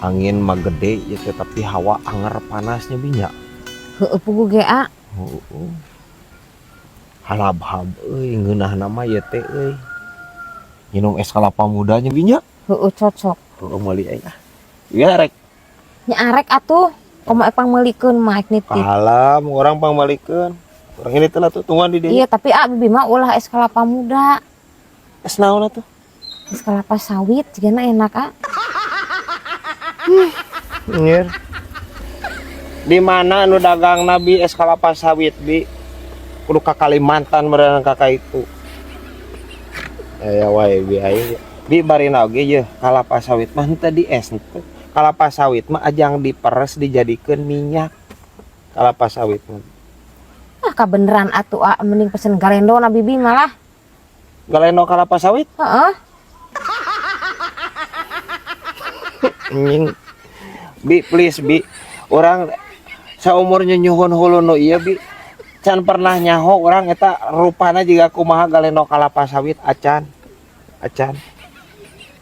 Angin mah gede ya teh, tapi hawa anger panasnya binya. Heueuh puguh ge a. Heeh. Halabhab euy ngeunahna mah ieu teh euy. Minum es kelapa mudanya binya. Heueuh cocok. Heeh meuli aing ah. Iya rek. Nya arek atuh. Komo ek pangmeulikeun mah ek nitip. Kalam urang pangmalikeun. Urang ini teh lah tuh tungguan di dieu. Iya tapi a bibi mah ulah es kelapa muda. Es naon atuh? Es kelapa sawit jigana enak a. Nyir. Di mana nu dagang nabi es kelapa sawit bi? Kudu ka Kalimantan meureun ka itu. Ya wae bi aing. Bi barina oge ye kalapa sawit mah henteu di es henteu. Kalapa sawit mah ajang diperes dijadikeun minyak. Kalapa sawit mah. Ah kabeneran atuh a mending pesen galendo na bibi malah. Galendo kalapa sawit? Heeh. Anjing. Bi please bi. Urang saumur nyuhun hulu nu ieu bi. Can pernah nyaho urang eta rupana jiga kumaha galendo kalapa sawit acan. Acan.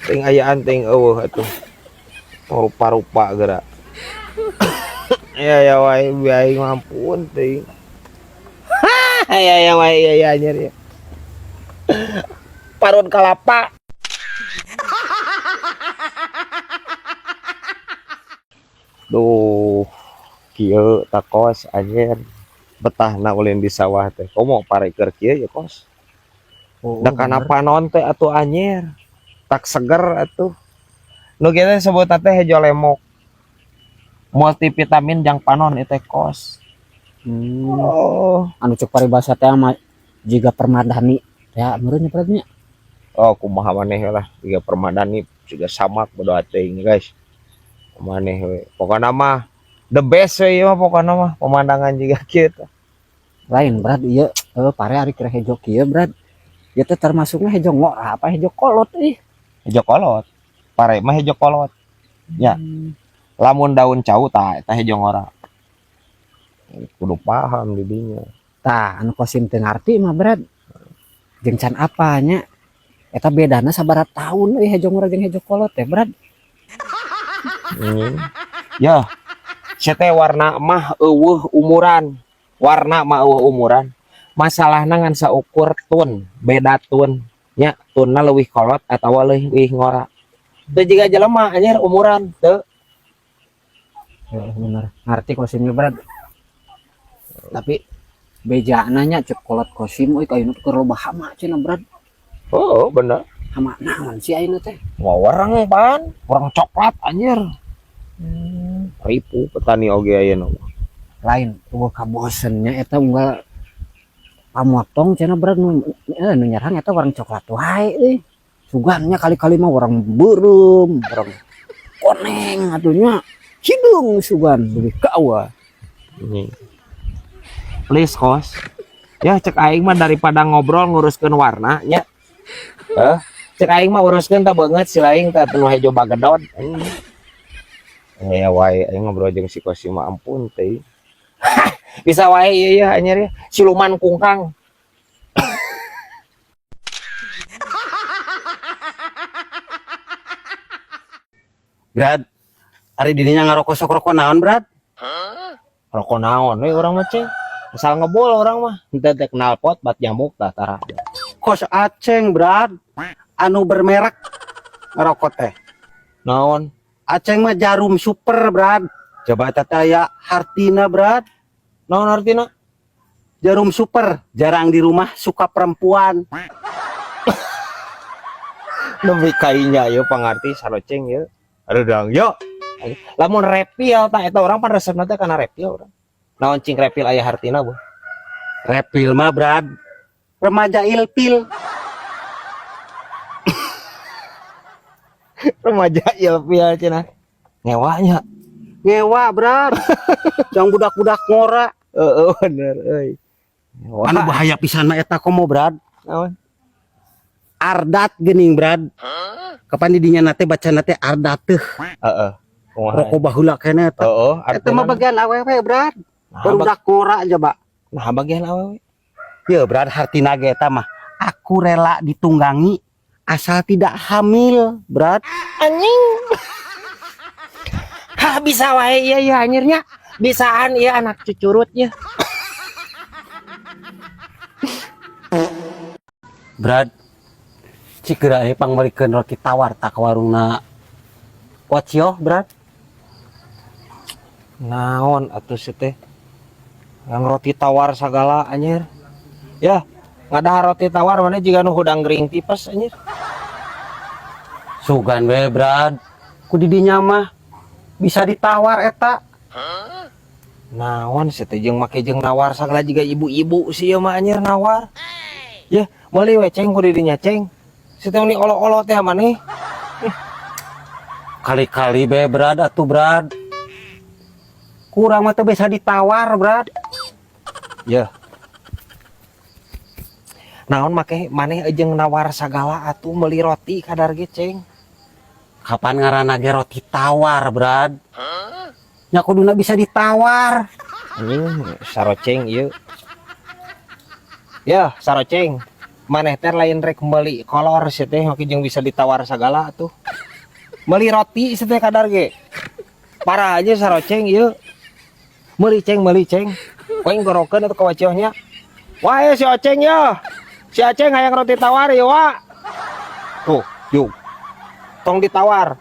Ting ayaan ting eueuh atuh. Rupa-rupa geura. Ya ya wae bi aing ampun teuing. Ya ya wae ya ya anjir ya. Parun kalapa. Duh, kieu takos anjir. Betahna ulin di sawah teh. Komo pare keur kieu ya kos. Oh, Da kana panon teh atuh anjir. Tak seger atuh. Nu kieu teh sebutna teh hejo lemok. Multivitamin jang panon ieu teh kos. Oh. Anu cek paribasa teh mah jiga permadani ya meureun nya nya. Oh, kumaha maneh lah jiga permadani jiga samak bodo teuing guys. Maneh we. Pokona mah the best we ieu mah pokona mah pemandangan jiga kieu teh. Lain Brad ieu pare ari kira hejo kieu Brad. Ieu teh termasukna hejo ngora apa hejo kolot ih. Hejo kolot. Pare mah hejo kolot. Ya. Lamun daun cau tah eta hejo ngora. Kudu paham di dinya. Tah anu kosim teu ngarti mah Brad. Jeung can apanya? Eta bedana sabaraha tahun euy hejo ngora jeung hejo kolot teh Brad. Ya, sete warna mah eueuh umuran. Warna mah eueuh umuran. Masalahna ngan saukur tun, beda tun. Nya, tunna leuwih kolot atawa leuwih ngora. Teu jiga jelema anjir umuran teu. Ya bener, ngarti kosimnya Brad. Tapi bejana nya cek kolot kosim euy ka ayeuna teh keur loba hama cenah Brad. Oh, bener. Hama naon sih ayeuna teh? Wawereng pan, urang coklat anjir. Ripu petani oge ayeuna mah. Lain eueuh kabosennya eta unggal pamotong cenah Brad nu nu nyerang eta warna coklat wae euy. Sugannya kali-kali mah warna beureum, warna koneng atuh nya. Hideung sugan leuwih ka awa. Please kos. Ya cek aing mah daripada ngobrol nguruskeun warna nya. Cek aing mah uruskeun tah beungeut si laing tah nu hejo bagedod. Ya wae aing ngobrol jeung si Kosim mah ampun teh. Bisa wae ieu ya anjir ya. Siluman kungkang. Brad, ari dirinya ngarokok sok rokok naon, Brad? Rokok naon we urang mah ceng. Asal ngebul urang mah. Henteu teh knalpot bat nyamuk tah tara. Kos aceng, Brad. Anu bermerek ngerokok teh. Naon? Aceng mah jarum super, Brad. Coba eta teh aya hartina, Brad. Naon hartina? Jarum super, jarang di rumah, suka perempuan. Nepi kainya ieu pangarti saroceng ieu. Aduh dang yo. Lamun repil tah eta urang pan resepna teh kana repil urang. Naon cing repil aya hartina, Bu? Repil mah, Brad. Remaja ilpil. Remaja ilpil cenah. Ngewanya. Ngewa, Brad. Jang budak-budak ngora. Heeh, bener euy. Ngewa. Anu bahaya pisan mah eta komo, Brad. Naon? Ardat geuning, Brad. Kapan di dinya nate baca nate ardat teuh. Heeh. Kumaha? Rokok baheula keneh eta. Heeh, Eta mah bagian awewe, Brad. Nah, Barudak ngora coba. Nah, bagian awewe. Ya, Brad, hartina ge eta mah. Aku rela ditunggangi asal tidak hamil, Brad. Anjing. Ah, bisa wae ieu ya anjirnya. Bisaan ieu anak cucurut ya. Brad, cik geura we pangmeulikeun roti tawar tak ka warungna Wacioh, Brad. Naon atuh si teh? Yang roti tawar sagala anjir. Ya, ngadahar roti tawar mana jiga nu hudang gering tipes anjir. Sugan we, Brad. Ku di dinya mah bisa ditawar eta. Naon si teh jeung make jeung nawar sagala jiga ibu-ibu si ieu mah anjir nawar. Ya, meuli we ceng ku di dinya ceng. Si teh ni olo-olo teh maneh. Kali-kali be, Brad, atuh Brad. Kurang mah teu bisa ditawar, Brad. Ya. Naon make maneh jeung nawar sagala atuh meuli roti kadar ge ceng. Kapan ngaranna ge roti tawar, Brad? Nya kuduna bisa ditawar. Anjing saroceng ieu. Ya, saroceng. Maneh teh lain rek meuli kolor si teh make jeung bisa ditawar sagala atuh. Meuli roti si teh kadar ge. Parah aja saroceng ieu. Meuli ceng, meuli ceng. Poing gorokeun atuh ka waciohnya. Wah, si Oceng ya. Si Aceng hayang roti tawar ya, Wak. Tuh, yuk. Tong ditawar.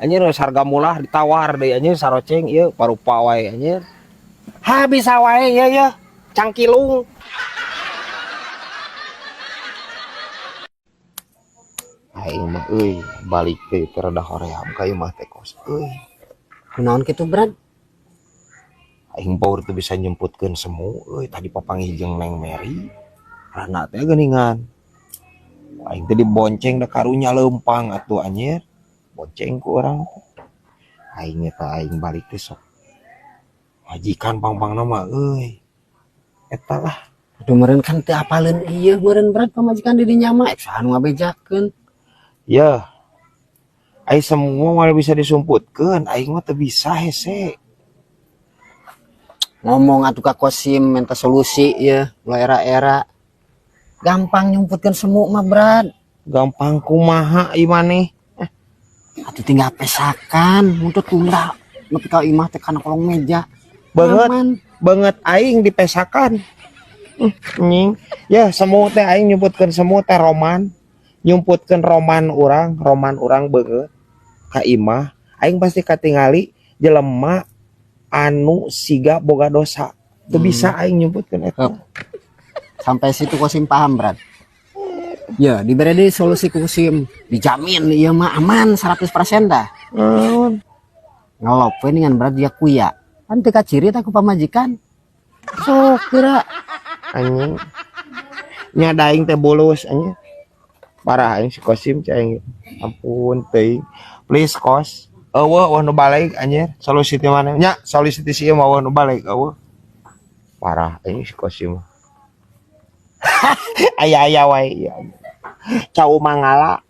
Anjir harga murah ditawar deui anjir saroceng ieu parupa wae anjir. Ha bisa wae ya ya. Cangkilung. Aing mah euy balik deui teh rada hoream ka imah teh kos euy. Kunaon kitu, Brad? Aing baur teu bisa nyemputkeun semu euy tadi papanggih jeung Neng Mary. Rana teh geuningan. Aing teh dibonceng da karunya leumpang atuh anjir. Bonceng ku urang teh. Aing eta aing balik teh sok. Majikan pang-pangna mah euy. Eta lah. Aduh meureun kan teu apaleun ieu meureun Brad pamajikan di dinya mah ek saha nu ngabejakeun. Yeuh. Aing semua mah bisa disumputkeun, aing mah teu bisa hese. Ngomong atuh ka Kosim minta solusi ieu ulah era-era. Gampang nyumputkeun semu mah, Brad. Gampang kumaha ieu maneh? Atuh tinggal pesakan, mun teu tunda nepi ka imah teh kana kolong meja. Banget, Aman. Banget aing dipesakan. Nying. Ya semu teh aing nyumputkeun semu teh roman. Nyumputkeun roman urang beungeut ka imah. Aing pasti katingali jelema anu siga boga dosa. Teu bisa aing nyumputkeun eta. Hup. Sampai situ Kosim paham, Brad. Ya, diberi deui solusi ku Kosim. Dijamin ieu mah aman 100% dah. Naon? Ngelop we dengan Brad dia kuya. Kan teu kaciri tah ku pamajikan. Sok geura. Anjing. Nya da aing teh bulus anjing. Parah aing si Kosim cai aing. Ampun teuing. Please Kos. Eueuh eueuh nu balik anjir. Solusi teh mana? Nya solusi teh si ieu mah eueuh nu balik eueuh. Parah aing si Kosim. Aya-aya wae ieu. Cau mangala.